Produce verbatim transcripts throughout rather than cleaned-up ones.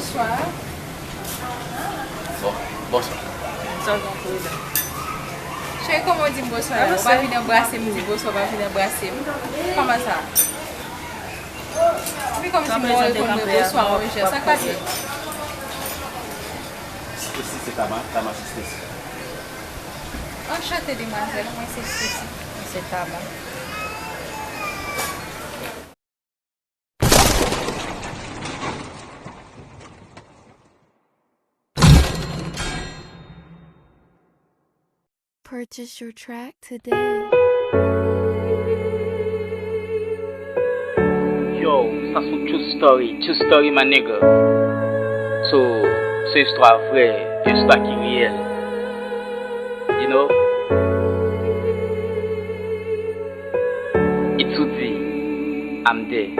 Bonswa. Bon, bonswa. Sa w gen pou li la? Cheri, kòman w di m bonswa la? Ou pa vin anbrase m, di bonswa, ou pa vin anbrase m. Kòman sa? Epi kòmsi m reponn mwen bonswa, monchè, sa k pase? Stacy, se Tama, Tama, se Stacy. Anchante, demwazèl, mwen se Stacy. Mwen se Tama. Purchase your track today. Yo, sa se yon true story, true story, my nigga. So, se istwa vrè, yon istwa ki reyèl. You know? It's Uzi, I'm there.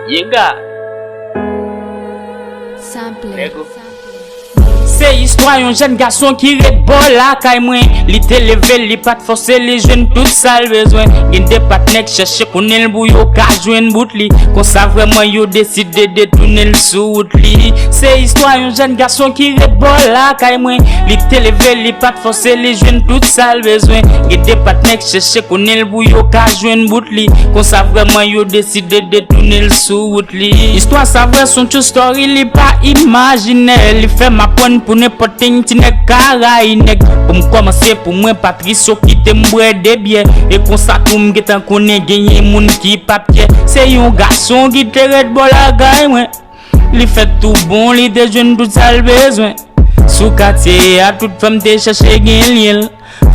Yenga. Sample. Nego. Se istwa yon jèn gason ki ret bò lakay mwen. Li te leve, li pa t fòse, li jwenn tout sa l bezwen. Gen de patnè k chèche konnen l pou yo ka jwenn bout li. Konsa vrèman yo deside detounen l sou wout li. Se istwa yon jèn gason ki ret bò lakay mwen. Li te leve, li pa t fòse, li jwenn tout sa l bezwen. Gen de patnè k chèche konnen l pou yo ka jwenn bout li. Konsa vrèman yo deside detounen l sou wout li. Istwa sa vrè, s on true story, li pa imajinè. Li fè m aprann pou nenpòt thing ti nèg ka rayi nèg. Pou m kòmanse, pou mwen, Patricio kite m bwè de byè. E konsa tou m gentan konnen genyen moun ki p ap kyè. Se yon gason ki te ret bò lakay mwen. Li fèt tou bon, li te jwenn tout sa l bezwen. Sou katye a, tout fanm te chèche gen lyen l.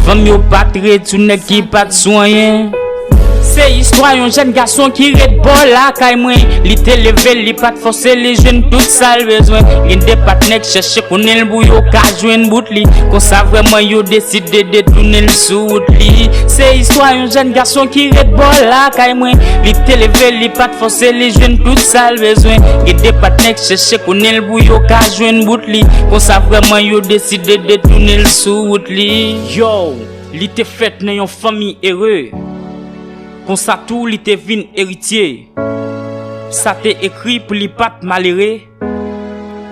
Fanm yo pa t ret sou nèg ki pa t sou anyen. Se istwa yon jèn gason ki ret bò lakay mwen. Li te leve, li pa t fòse, li jwenn tout sa l bezwen. Gen de patnè k chèche konnen l pou yo ka jwenn bout li. Konsa vrèman yo deside detounen l sou wout li. Se istwa yon jèn gason ki ret bò lakay mwen. Li te leve, li pa t fòse, li jwenn tout sa l bezwen. Gen de patnè k chèche konnen l pou yo ka jwenn bout li. Konsa vrèman yo deside detounen l sou wout li. Yo, li te fèt nan yon fanmi ere. Konsa tou li te vin eritye. Sa te ekri pou li pa t malere.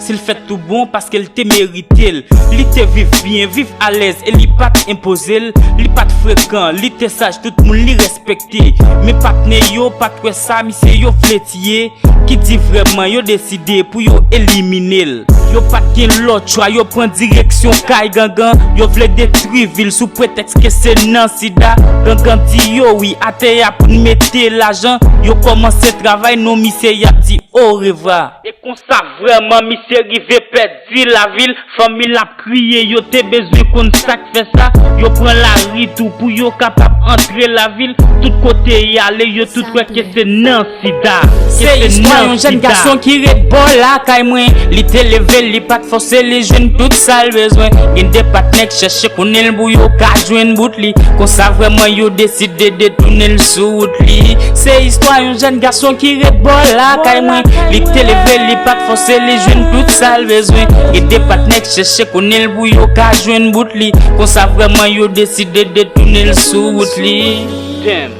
Si l fèt tou bon, paske l te merite l. Li te viv byen, viv alèz, e li pa t enpoze l. Li pa t frekan, li te saj, tout moun li respekte. Men patnè yo pa t wè sa misye yo vle tiye. Ki di vrèman yo deside pou yo elimine l. Yo pa t gen lòt chwa, yo pran direksyon kay Gangan. Yo vle detwi vil sou pretèks ke se nan sida. Gangan di yo wi, atè a pou n mete lajan. Yo kòmanse travay, non misye y ap di orevwa. E konsa vrèman misye rive pèdi lavi l. Fanmi l ap kriye, yo te bezwen konn sa k fè sa. Yo pran lari tou pou yo kapab antre lavil. Tout kote y ale, yo tout kwè ke se nan sida. Se istwa yon jèn gason ki ret bò lakay mwen. Li te leve, li pa t fòse, li jwenn tout sa l bezwen. Gen de patnè k chèche konnen l pou yo ka jwenn bout li. Konsa vrèman yo deside detounen l sou wout li. Se istwa yon jèn gason ki ret bò lakay mwen. Li te leve, li pa t fòse, li jwenn tout sa l bezwen. Gen de patnè k chèche konnen l pou yo ka jwenn bout li. Konsa vrèman yo deside detounen l sou wout li. Damn.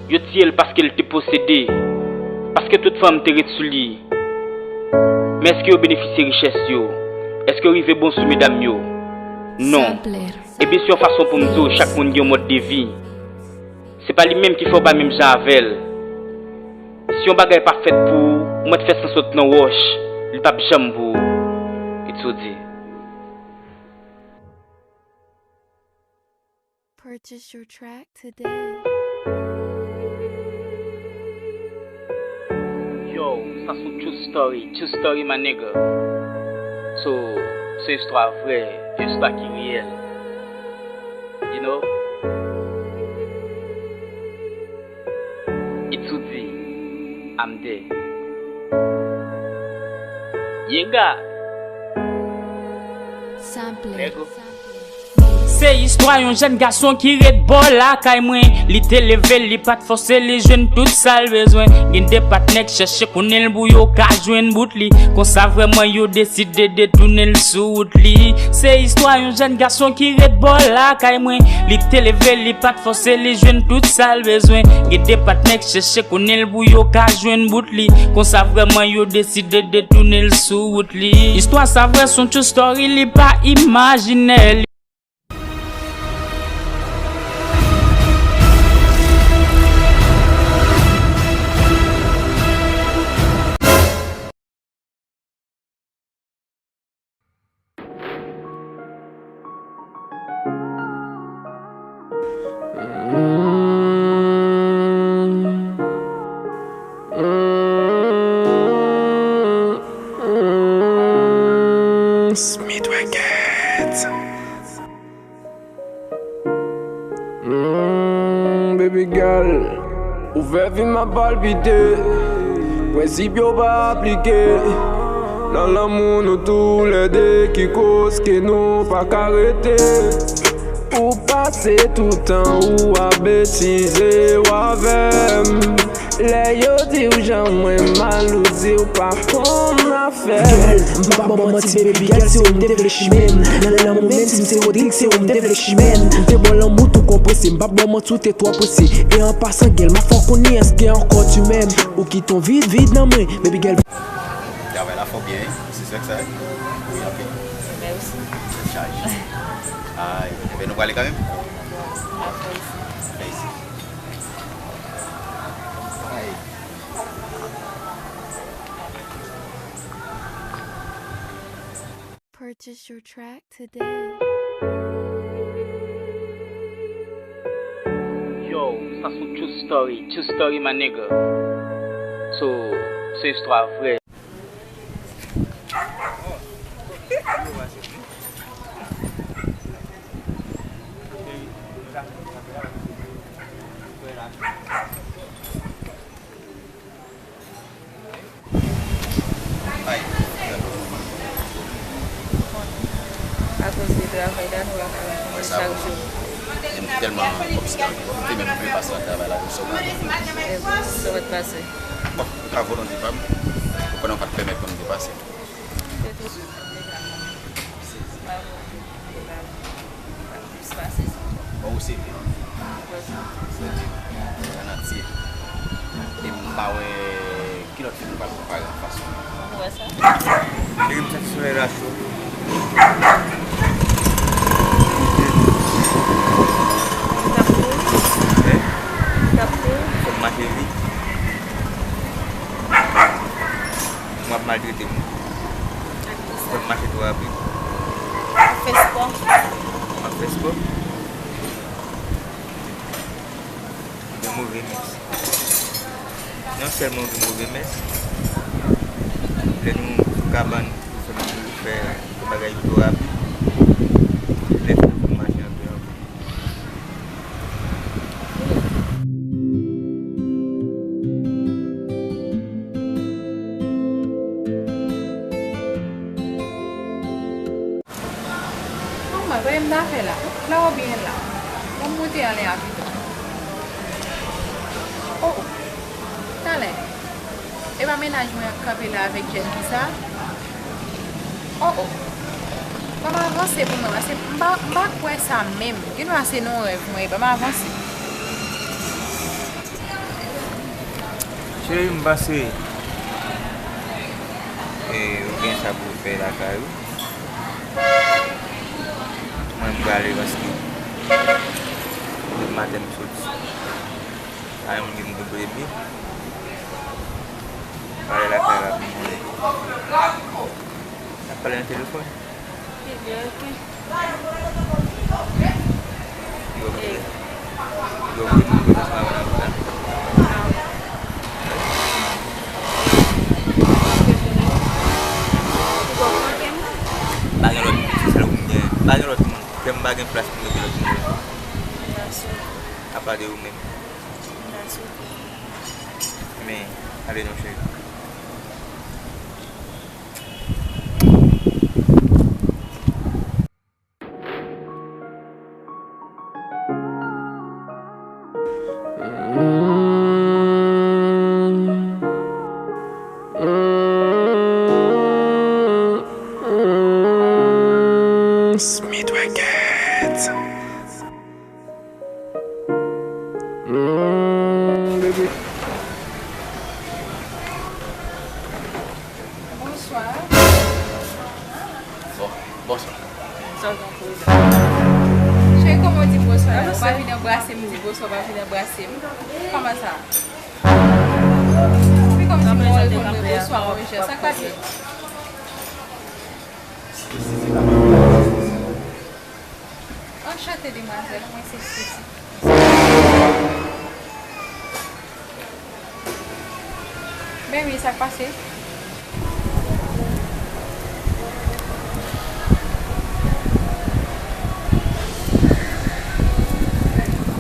Yo tiye l paske l te posede. Paske tout fanm te ret sou li. Men èske yo benefisye richès yo? Èske yo rive bon sou medam yo? Non. Ebyen se yon fason pou m di w, chak moun gen yon mòd de vi. Se pa li menm ki fè w pa menm jan avè l. Si yon bagay pa fèt pou ou, ou mèt fè san sot nan wòch, li p ap janm pou ou. It's Uzi. Purchase your track today. Yo, sa se yon true story, true story, my nigga. So, se istwa vrè, yon istwa ki reyèl. You know? It's Uzi, I'm there. Yenga. Sample. Nego. Se istwa yon jèn gason ki ret bò lakay mwen. Li te leve, li pa t fòse, li jwenn tout sa l bezwen. Gen de patnè k chèche konnen l pou yo ka jwenn bout li. Konsa vrèman yo deside detounen l sou wout li. Se istwa yon jèn gason ki ret bò lakay mwen. Li te leve, li pa t fòse, li jwenn tout sa l bezwen. Gen de patnè k chèche konnen l pou yo ka jwenn bout li. Konsa vrèman yo deside detounen l sou wout li. Istwa sa vrè, s on true story, li pa imajinè. Smith Records. Mm, baby girl, ou fè vi m ap palpite. Prensip yo pa aplike. Nan lanmou nou toulède ki koz ke nou pa ka rete. Ou pase tout tan ou ap betize w avè m. Lè yo di w jan mwen mal, ou di w pa konn afè. Girl, m p ap ba w manti, baby girl, se ou m te vle chimè m. Nan lanmou menm si m se Rodrigue, se ou m te vle chimè m. M te ba w lanmou tou konprese, m p ap ba w manti, ou te twò prese. E an pasan, girl, m ap fè w konnen èske ankò tu m'aimes. Ou kite yon vid, vid nan mwen, baby girl. Travay la fè w byen, wi. Se sa k sa, wi. Wi, anpil. Mèsi. Tèt chaje. Ay, enben nou prale kanmenm? Apre isi. Apre isi. Ay. Purchase your track today. Yo, sa se yon true story, true story, my nigga. So, se istwa vrè. Akoz de travay la, nou pa ka rankontre chak jou. E m tèlman kòmsi nan, m te menm vle pase nan travay la, m sot la. E bon, sa pa t pase. Bon, ou ka volonte pa m, ou konnen w pa t pèmèt mwen m te pase. Se tou. Plis pase sa ankò. Bon, ou se vre. An atye. E m pa wè ki lòt fi nou pral konpare anfas ou. Ou wè sa? Cheri, m santi solèy la cho. Ou t ap kouri? Hein? Ou t ap kouri? Fò m mache vit. Ou ap maltrete m. Ak kisa? Fò m mache twò rapid. W ap fè spò? M ap fè spò. Ou gen move mès. Non sèlman ou gen move mès, lè nou sou kabann, ou fè, ou fè bagay yo twò rapid, lè fè nou mache anpil anpil. Manman, gade m nan afè la. La w byen la. Ban m monte anlè a pito. Oh, oh. Talè. E pa mennaj mwen ap kanpe la avèk jèn fi sa? Oh, oh. Ban m avanse pou mwen, paske m pa, m pa kwè sa menm. Gen dwa se nan rèv mwen, ban m avanse. Cheri, m panse, e, ou gen sa pou w fè lakay ou. Mwen, m prale paske depi maten m soti. Pa gen moun ki vin kote m ye. Prale lakay la pou mwen. N ap pale nan telefòn. Ebyen, oke. Yo vle. Yo vle pou yo fè travay la. Pa gen lòt moun, se sèl ou m gen. Pa gen lòt moun. Kè m pa gen plas pou mete lòt moun. Apa de ou menm. Men, ale non, cheri. Bonswa. Bon, bonswa. Cheri, kòman w di bonswa la? Ou pa vin anbrase m, di bonswa, ou pa vin anbrase m. Kòman sa? Se kòmsi m wè w reponn mwen bonswa, monchè. Sa k pase? Anchante, demwazèl. Mwen se Stacy. Baby, sa k pase?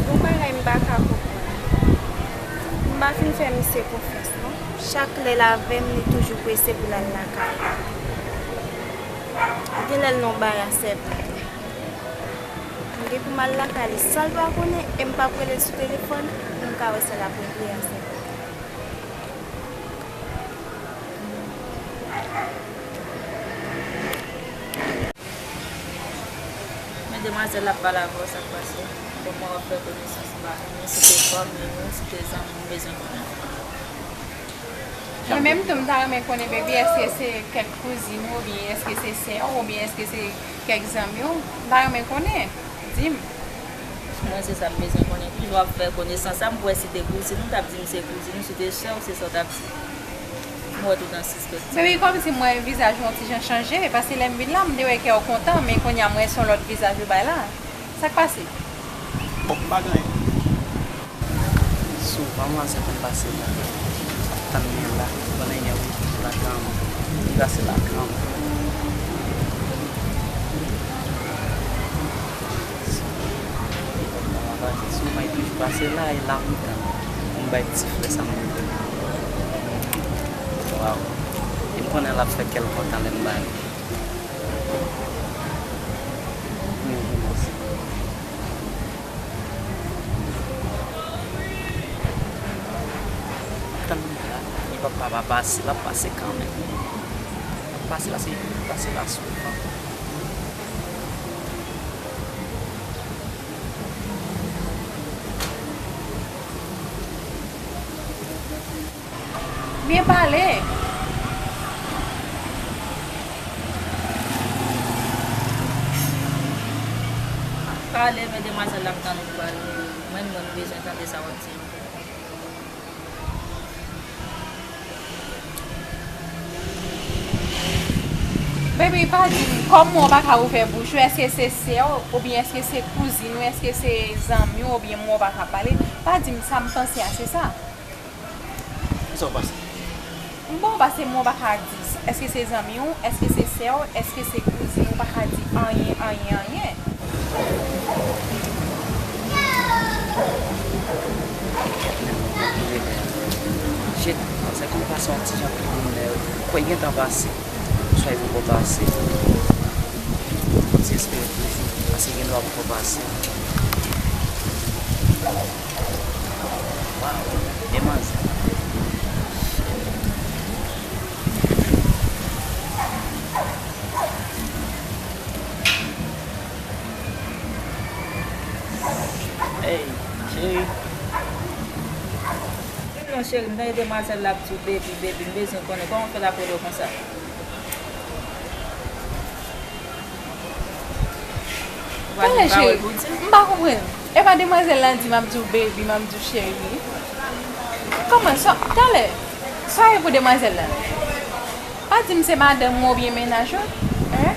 Gon bagay m pa ka konprann. M pa fin fè misye konfyans, non. Chak lè l avè m, li toujou prese pou l al lakay li. Genlè l nan yon bagay a sèvi. M gen pou m al lakay li san l pa konnen, e m p ap rele l sou telefòn pou m ka wè sa l ap regle a sèvi. Men demwazèl la ap pale avè w, sa k pase? Kòman w ap fè konesans, m pa konnen si se fanmi w, si se zanmi w, m bezwen konnen. Mwen menm tou, m ta renmen konnen, baby, èske se kèk kouzin ou, oubyen èske se sè w, oubyen èske se kèk zanmi w? M ta renmen konnen. Di m. Mwen, se sa m bezwen konnen. Ki jan w ap fè konesans sa? M kwè si te kouzin ou, w t ap di m se kouzin ou, si te sè w, se sa w t ap di. M wè tout an sispèk. Baby, kòmsi m wè vizaj ou yon ti jan chanje, paske lè m vin la, m te wè kè w kontan, men kounye a m wè se yon lòt vizaj ou bay la. Sa k pase? Bon, m pa gen anyen. Souvan, manzè konn pase la. Ap tann mwen la, pandan inè wi, la granm. Li pase la granm. Souvan, li toujou pase la, e la m tann. Pou m bay ti flè sa m bezwen. Waw. E m konnen l ap fè kè l kontan lè m ba li. Tann li la, li pa, pa, pa pase, l ap pase kanmenm. L ap pase la, se, pase la souvan. Byen pale. Pale, men demwazèl la ap tann ou pale. Mwen, mwen, m bezwen tande sa w ap di yo. Baby, pa di m, kòm mwen w pa ka ouvè bouch ou, èske se sè w, oubyen èske se kouzin ou, èske se zanmi w, oubyen mwen w pa ka pale? Pa di m sa m panse a, se sa. Kisa w panse? Bon, paske mwen w pa ka di, èske se zanmi w, èske se sè w, èske se kouzin, ou pa ka di anyen, anyen, anyen. Shit, panse ke m pase yon ti jan pi bonè wi. Kwè gentan pase. Swa li poko pase. Fò ti espere toujou, paske gen dwa poko pase. Waw, demwazèl. Ey, cheri. Non, cheri, m tande demwazèl la ap di w baby, baby, m bezwen konnen kòman w fè l ap rele w konsa. Ou pa gen pawòl pou w di l? M pa konprann. E pa demwazèl la di m ap di w baby, m ap di w cheri. Kòman sa? Talè, sa w ye pou demwazèl la? Pa di m se madanm ou oubyen mennaj ou, hein?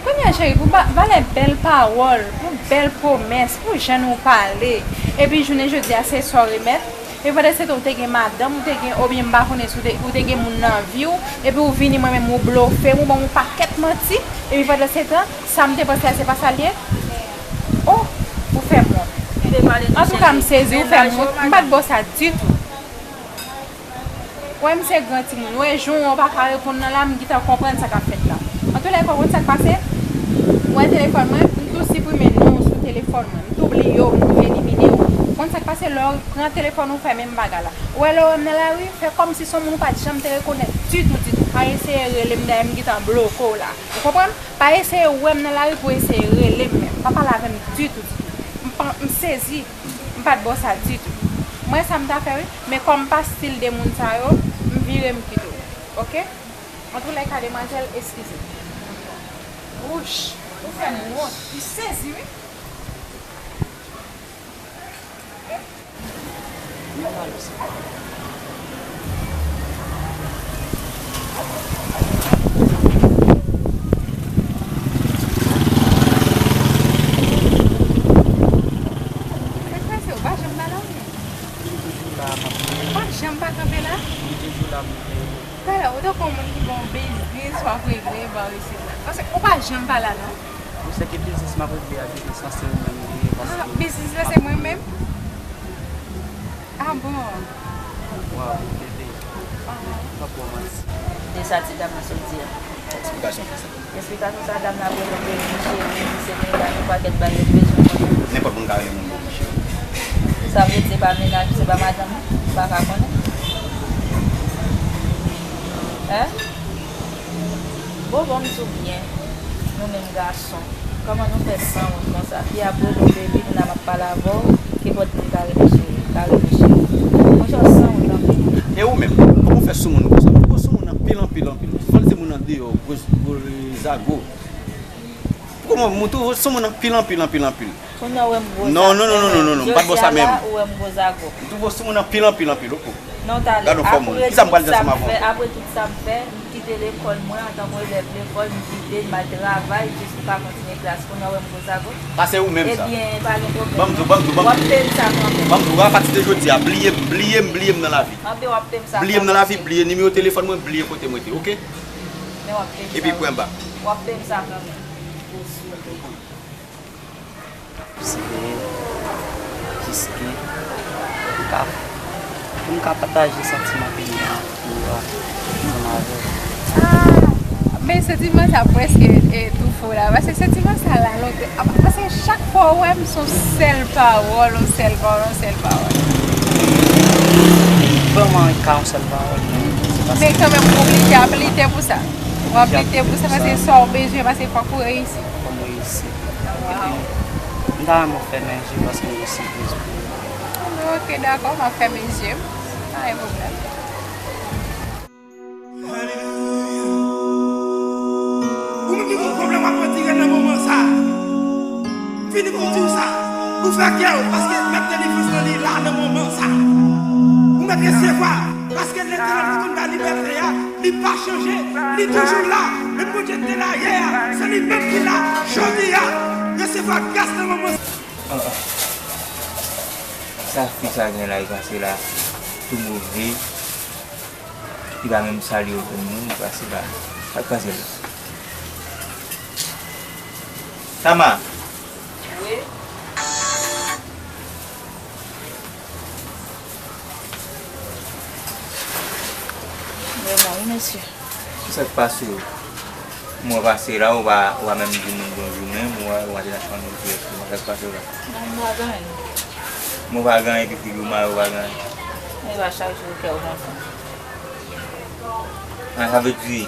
Kounye a, cheri, pou ba-, valè bèl pawòl, pou bèl pwomès, pou jan nou pale, epi jounen jodi a, se sa w remèt? Epi pandan se tan, ou te gen madanm, ou te gen, oubyen m pa konnen si ou te, ou te gen moun nan vi w, epi ou vini, mwen menm, ou blofe m, ou ban m yon pakèt manti, epi pandan se tan, sa m te panse a, se pa sa l ye? Oh, ou fè m wont. Antouka, m sezi, ou fè m wont, m pa t ba w sa ditou. Ou wè m se gran timoun. Ou wè jan w pa ka reponn nan la, m gentan konprann sa k ap fèt la. Antoulèka, ou konn sa k pase? Ou wè telefòn mwen, m tou siprime non w sou telefòn mwen. M tou bliye w, m tou elimine w. Ou konn sa k pase? Lè w pran telefòn ou, fèmen m bagay la. Ou wè lè w wè m nan lari, fè kòmsi se yon moun ou pa t janm te rekonèt ditou, ditou. Pa eseye rele m, dayè m gentan bloke w la. Ou konprann? Pa eseye wè m nan lari pou eseye rele m menm. Pa pale avè m ditou, ditou. M pa, m sezi. M pa t bon sa ditou. Mwen, sa m ta fè, wi, men kòm m pa stil de moun sa yo, m vire, m kite w. Oke? Antoulèka, demwazèl, eskize. Wouch, ou fè m wont. M sezi, wi. Ou pa janm pa kanpe la? Talè, ou tankou yon moun ki gen yon biznis w ap regle, ba w isi la. Paske ou pa janm pa la, non? Ou sèke biznis m ap regle a, biznis lan se ou menm li ye, paske biznis la se mwen menm? Ah bon? Waw, bebe. M p ap ba w manti. De sa ti dam nan sot di a. Esplikasyon ki sa? Esplikasyon sa dam nan ap rele w bebe cheri, li di se menaj, yon pakèt bagay li bezwen konnen. Nenpòt moun ka rele moun bebe cheri. Sa vle di se pa menaj, se pa madanm, ou pa ka konnen? Hein? Bon, bon, m di w byen, nou menm gason, kòman nou fè sanwont konsa? Fi ap rele w baby, kounye a m ap pale avè w, kenpòt moun ka rele cheri, ka rele cheri. Monchè, w sanwont anpil. E ou menm, kòman w fè sou moun konsa? Ou sou moun anpil, anpil, anpil. Ou fè se moun andeyò, gwo, gwo zago. Kòman, m twouve w sou moun anpil, anpil, anpil, anpil. Kounye a w wè m gwo zago. Non, non, non, non, non, non, non, m pa t bò sa menm. Jodi a la, ou wè m gwo zago. M twouve w sou moun anpil, anpil, anpil, opo. Non, talè. Gad yon fò moun. Kisa m pral di ansanm avè w? Apre tout sa m fè, apre tout sa m fè, m kite lekòl mwen antanke elèv lekòl, m kite, m al travay jis m ka kontinye klas. Kounye a w wè m gwo zago. Sa se ou menm sa. Ebyen, pa gen pwoblèm non. Ban m di w, ban m di w, ban m di w. W ap peye m sa kanmenm. Ban m di w, apati de jodi a, bliye m, bliye m, bliye m nan lavi. Anben w ap peye m sa kanmenm. Bliye m nan lavi, bliye nimewo telefòn mwen, bliye kote mwen te, oke? Men w ap peye m sa. Epi pwen ba. W ap peye m sa kanmenm. Siveye, jiske pou m ka, pou m ka pataje santiman ke m gen pou ou a ansanm avè w. Ah, men santiman sa prèske, e, toufe w la, paske santiman sa la lontan, a, paske chak fwa w wè m, se yon sèl pawòl, yon sèl pawòl, yon sèl pawòl. Vrèman, ka yon sèl pawòl, men se pa sa. Men kanmenm, w oblije ap lite pou sa. W ap lite pou sa, paske sa w bezwen, paske fòk ou reyisi. Fò m reyisi. Epi, m ta renmen w fè manje paske m gen sipriz pou ou. Ok, dakò, m ap fèmen je m. Pa gen pwoblèm. Ou menm ki gen pwoblèm w ap retire nan moman sa. Fini pou di w sa. Pou fè kè w, paske mèt delivrans lan li la nan moman sa. Ou mèt resevwa, paske Letènèl ki konn bay libète a, li pa chanje, li toujou la. Menm Bondye ki te la yè a, se li menm ki la jodi a. Resevwa gras nan moman sa. Ah, ah. Sa fi sa gen la, li pase la tou move. Li pa menm salye okenn moun, li pase la. Sa k pase la? Tama! Wi. Vrèman, wi, mesye. Kisa k pase w? Mwen pase la, ou pa, ou pa menm di moun bonjou menm, ou pa, ou pa te nan fanmi w dirèkteman, sa k pase w la? Non, m pa gen anyen. Men ou pa gen anyen, epi figi w mare, ou pa gen anyen. Men e pa chak jou kè w kontan. Ah, sa vle di,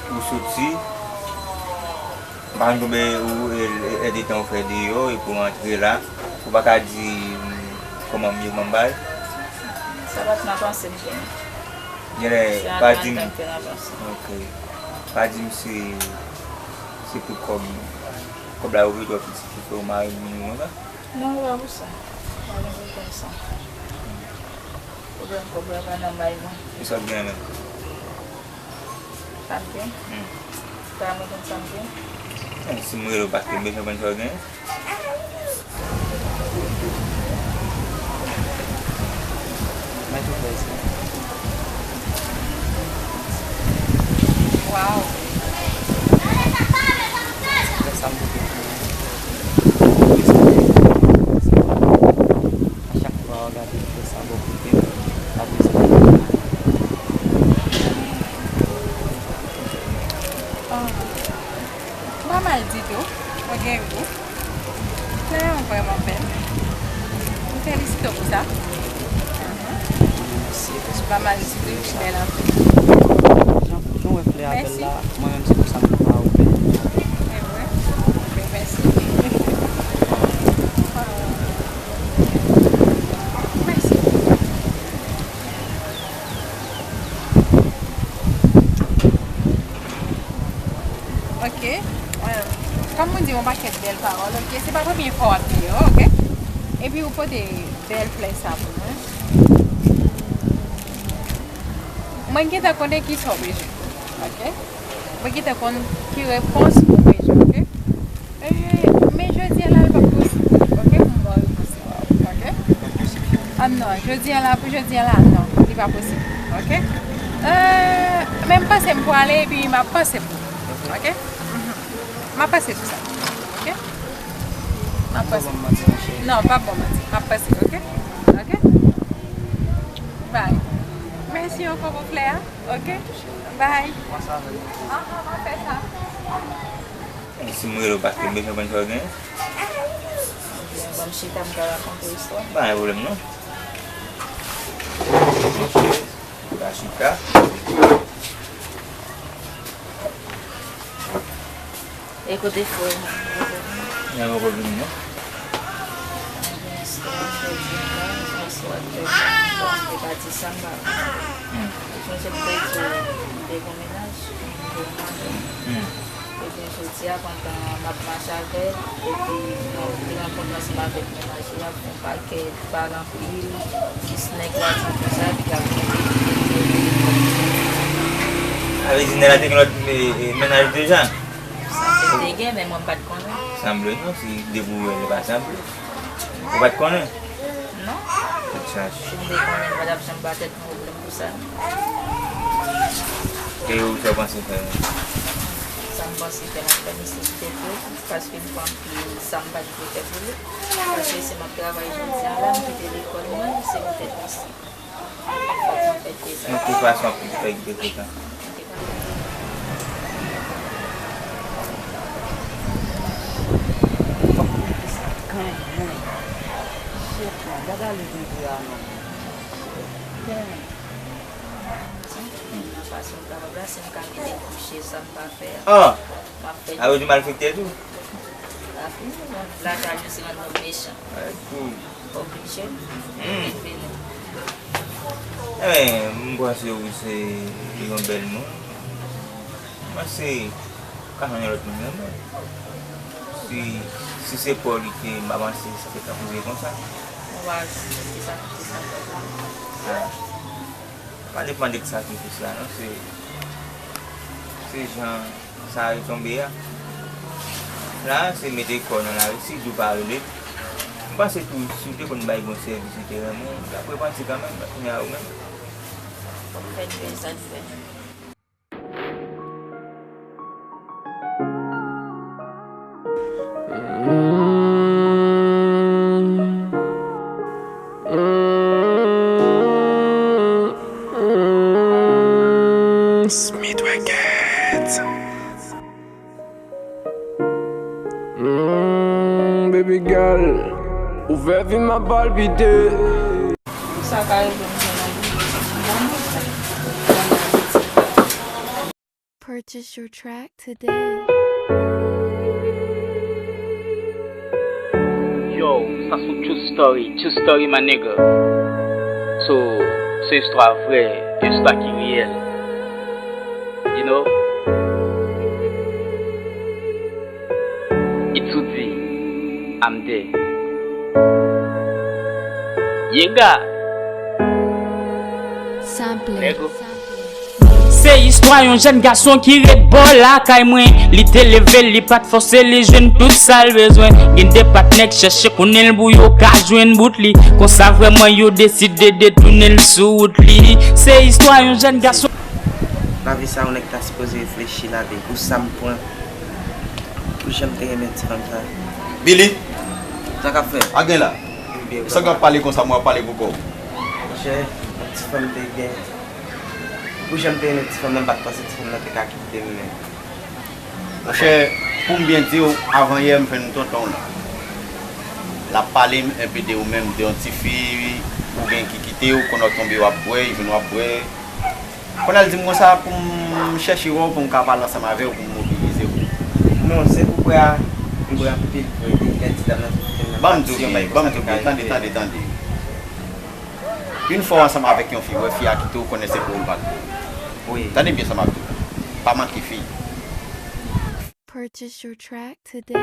ou soti, ou pa konn konbyen ou, e, e, èdtan ou fè deyò, epi ou antre la, ou pa ka di, mm, kòman m ye, kòman m bay? Sa pa t nan panse m te. Genlè, pa di m. Se Atlanta m te nan panse. Ok. Pa di m se, se pou kòb, kòb la yo vle twò piti ki fè w mare moun yo konsa? Non, e pa pou sa. Pa gen pwoblèm sa. Pwoblèm kòb la pa nan bay mwen. E sa w gen menm? Sa m gen? Hmm. Sa mwen konn sa m gen? Eh, si m rele w, paske m bezwen konn sa w gen. Mèt ou fè sa. Waw. Lè sa m pote pou ou. A chak fwa w gade m fè sa bò kote m, sa vle di. Oh. Pa mal ditou, ou gen gou. Sa yon vrèman bèl. M felisite w pou sa. Mèsi. Ou pa mal ditou, li bèl anpil. Jan, jan w wè flè a bèl la, mwen menm se konsa m te ba ou bèl. E vre? Mèsi. Yon pakèt bèl pawòl, oke? Se pa premye fwa w ap vini, oke? Epi ou pote bèl flè sa pou mwen. Mwen gentan konnen ki sa w bezwen, oke? Mwen gentan konn ki repons ou bezwen, oke? E, men jodi a la, li p ap posib, oke? Pou m ba w repons sa, oke? Ah non, jodi a la, pou jodi a la, non, li pa posib, oke? E, men m panse m pwale, epi m ap panse pou ou, oke? Mhm. M ap panse pou sa, oke? M ap panse. Non, pa bon manti. M ap panse, oke? Oke? Bye. Mèsi ankò pou flè a, oke? Bye. Aha, m ap fè sa. Si m rele w, paske m bezwen konn sa w gen. Ban m chita, m ka rakonte istwa. Pa gen pwoblèm, non. Oke. Ou ka chita. E kote frè w? Li poko vini, non. Jodi a la, se yon istwa trè trè enpòtan. Li pati sanba. Hmm. Ou sonje m te di w, m te gon mennaj, m te gon mari. Hmm. Ebyen, jodi a, pandan m ap mache avè l, epi, bon, m te rankontre ansanm avèk mennaj li a, yon pakèt pale anpil, ti snèk la, ti tout sa, epi l ap monte, epi l te fè l. Sa vle di, nèg la te gen lòt, e, e, mennaj deja? Sanble te gen, men mwen m pa t konnen. Sanble non, si depi w wè l, li pa sanble. Ou pa t konnen? Non. Tèt chaje. Si m te konnen, m pa t ap janm ba tèt mwen pwoblèm pou sa. E ou sa w panse fè menm? Sa m panse fè, m ap fè nesesite pou ou, paske m konn ki sa m pa t dwe fè pou li. Paske si m ap travay jodi a la, m kite lekòl mwen, se poutèt misye. Fòk mwen fè sa. Nan ki fason w ap fè egzekite sa? Fòk mwen fè sa kanmenm. Shit, man, gad ale vin di a non. Damn. Nan fason m kapab la, si m ka kite kouche sa m pa fè a, ah! M ap fè. A yo di malfektè tou? Sa fini, non. Lakay nou se rann nou mechan. Ay, pou. Oblije. Hmm. Vin vini. Enben, m panse ou se yon bèl moun. M panse ou ka jwenn yon lòt moun renmen. Si, si se pa w li te, m pa panse sa te ka rive konsa. Ou pa jwenn ki sakrifis sa fè pou ou. Ah. Pa depann de sakrifis la, non. Se, se jan sa retonbe a. La, se mete kò w nan lari, si di w pa rele. M panse tou, si w te konn bay bon sèvis, li te renmen w, l ap repanti kanmenm, kounye a ou menm. Fòk fè l peye sa l fè. Smith Records. Mm, baby girl, ouvè vi m ap palpite. Sa ka rive m jwenn yon moun ki ban mwen sa. Purchase your track today. Yo, sa se yon true story, true story, my nigga. So, se istwa vrè, istwa ki reyèl. You know? It's Uzi, I'm there. Yega. Sample. Nègo. Se istwa yon jèn gason ki ret bò lakay mwen. Li te leve, li pa t fòse, li jwenn tout sa l bezwen. Gen de patnè k chèche konnen l pou yo ka jwenn bout li. Konsa vrèman yo deside detounen l sou wout li. Se istwa yon jèn gason. Lavi sa yon nèg ta sipoze reflechi ladan l. Pou sa m pran, pou jan m te renmen ti fanm sa. Billy! Sa k ap fèt? A gen la. Sa k ap pale konsa, mwen ap pale pou kò w. Monchè, yon ti fanm te gen. Pou jan m te renmen ti fanm nan, m pa t panse ti fanm nan te ka kite m, men. Monchè, pou m byen di w, avan yè m jwenn tonton w la. L ap pale m enpe de ou menm, de yon ti fi ou gen ki kite w, konnen w tonbe w ap bwè, li jwenn w ap bwè. Kounye a l di m konsa pou m chèche wè w pou m ka pale ansanm avè w pou m mobilize w. Non, se pou bwè a, m bwè anpil vre, lè ti dam nan te kite m nan. Ban m di w byen, ban m di w byen, tande, tande, tande. Yon fwa w ansanm avèk yon fi, w wè fi a kite w, konnen se pou ou l pa t pou ou. Wi. Tande byen sa m ap di w. Pa manke fi. Purchase your track today.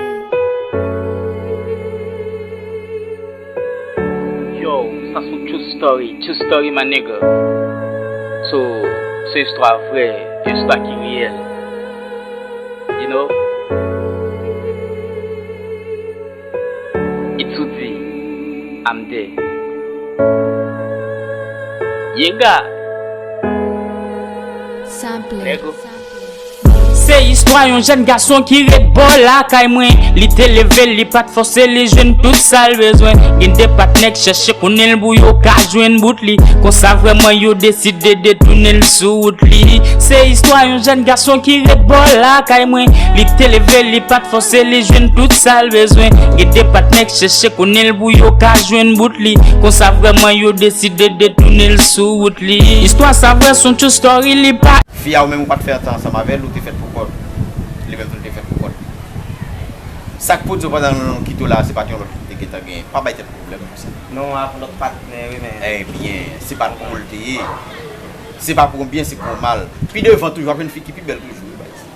Yo, sa se yon true story, true story my nigga. So, se istwa vrè, yon istwa ki reyèl. You know? It's Oudi, I'm there. Yenga! Sample. Nego. Se istwa yon jèn gason ki ret bò lakay mwen. Li te leve, li pa t fòse, li jwenn tout sa l bezwen. Gen de patnè k chèche konnen l pou yo ka jwenn bout li. Konsa vrèman yo deside detounen l sou wout li. Se istwa yon jèn gason ki ret bò lakay mwen. Li te leve, li pa t fòse, li jwenn tout sa l bezwen. Gen de patnè k chèche konnen l pou yo ka jwenn bout li. Konsa vrèman yo deside detounen l sou wout li. Istwa sa vrè, s on true story, li pa Fi a ou menm ou pa t fè ansanm avè l, ou te fèt pou kò l. Li menm tou li te fèt pou kò l. Sa k pou di w pandan nou kite w la, se pa t yon lòt ki te gentan genyen. Pa bay tèt ou pwoblèm pou sa. Non, avèk lòt patnè, wi, men. Ebyen, se pa t pou ou l te ye. Se pa pou yon byen, se pou yon mal. Pi devan toujou, w ap jwenn fi ki pi bèl toujou, wi, baz.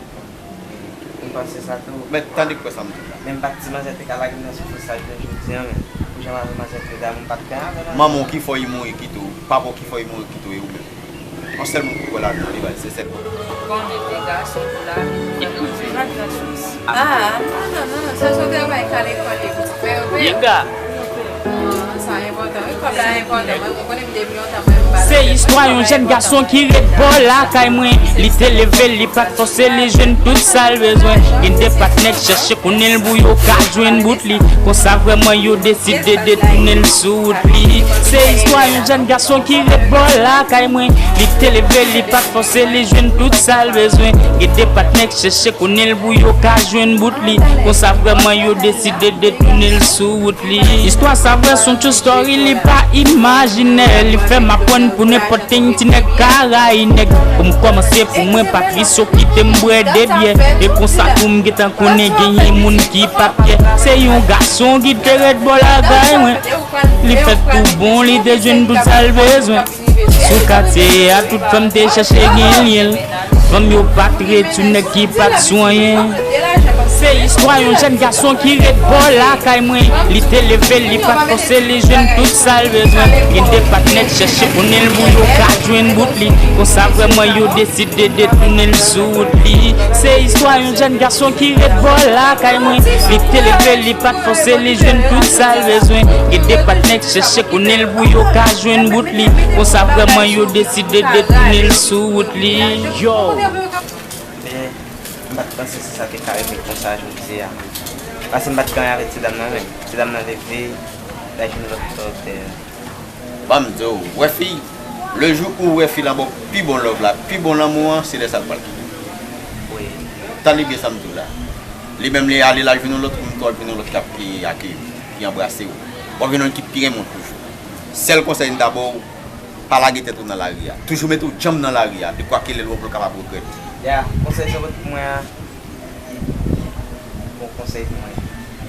M panse sa tou. Men tande kwè sa m di w la. Men m pa t di manzè te ka lage m nan soufrans sa jounen jodi a, men pou jan manzè te damou m pa t pè avè l. Manman w ki fè w mouri kite w, papa w ki fè w mouri kite w, e ou menm. Yon sèl moun ki kwè ladan li, baz, se sèl mwen. Konnen e gason pou lavi, ou konnen ou se pa gran chans. Ah, non, non, non, non, sa se yon travay k al lekòl li pou ti frè yo peye. Yenga! Sa enpòtan, wi, kòb la enpòtan, mwen, ou konnen m depi lontan, mwen, m pa. Se istwa yon jèn gason ki ret bò lakay mwen. Li te leve, li pa t fòse, li jwenn tout sa l bezwen. Gen de patnè k chèche konnen l pou yo ka jwenn bout li. Konsa vrèman yo deside detounen l sou wout li. Se istwa yon jèn gason ki ret bò lakay mwen. Li te leve, li pa t fòse, li jwenn tout sa l bezwen. Gen de patnè k chèche konnen l pou yo ka jwenn bout li. Konsa vrèman yo deside detounen l sou wout li. Istwa sa vrè, s on true story, li pa imajinè. Li fè m aprann pou nenpòt thing ti nèg ka rayi nèg. Pou m kòmanse pou mwen, Patris yo kite m bwè de byè. E konsa tou m gentan konnen genyen moun ki pa pyè. Se yon gason ki te ret bò lakay mwen. Li fèt pou bon, li te jwenn tout sa l bezwen. Sou katye a, tout fanm te chèche gen lyen l. Fanm yo pa t ret sou nèg ki pa t sou anyen. Se istwa yon jèn gason ki ret bò lakay mwen. Li te leve, li pa t fòse, li jwenn tout sa l bezwen. Gen de patnè k chèche konnen l pou yo ka jwenn bout li. Konsa vrèman yo deside detounen l sou wout li. Se istwa yon jèn gason ki ret bò lakay mwen. Li te leve, li pa t fòse, li jwenn tout sa l bezwen. Gen de patnè k chèche konnen l pou yo ka jwenn bout li. Konsa vrèman yo deside detounen l sou wout li. Yo! Men, m pa t panse se sa ki ka rive konsa jodi a. Paske m pa t gen anyen avèk ti dam nan menm. Ti dam nan leve, l al jwenn lòt otè. Ban m di w, wè fi, le jou ou wè fi la ba w pi bon love la, pi bon lanmou an, se lè sa l pral kite w. Wi. Tande byen sa m di w la. Li menm li ale, l al jwenn yon lòt moun, tou al jwenn yon lòt k ap ki akeyi w, ki anbrase w. W ap jwenn yon ki pi renmen w toujou. Sèl konsèy m ta ba w, pa lage tèt ou nan lari a. Toujou mete w djanm nan lari a, dekwa ke lè l wè w pou l kapab regrèt. Ya, konsèy sa w pote pou mwen an, bon konsèy pou mwen.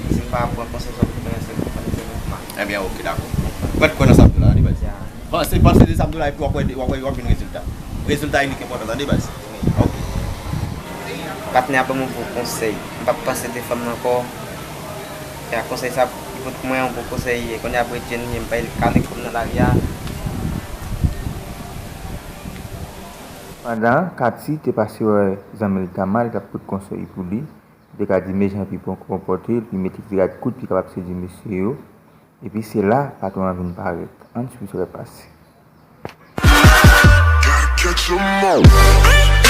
Si m pa pran konsèy sa w pote pou mwen, se pou mwen, se pou mwen. Ebyen, oke, dakò. Mwen kwè nan sa m di w la, tande baz. Ya. Panse, panse de sa m di w la, epi w ap wè, w ap wè, w ap jwenn rezilta. Rezilta e li ki enpòtan, tande baz. Oke. Patnè a ban m yon bon konsèy. M p ap panse de fanm nan ankò. Ya, konsèy sa, li pote pou mwen yon bon konsèy. Kounye a, apre Jenny, m pa kale kò m nan lari a. Pandan Katy te pase wè zanmi l Tama, li t ap pote konsèy pou li. Li te ka di men jan epi pon konpòte l, li mete ti rad kout pou li kapab sedui mesye yo. Epi se la patwon an vin parèt. Ann swiv sa k ap pase. Gotta catch 'em all.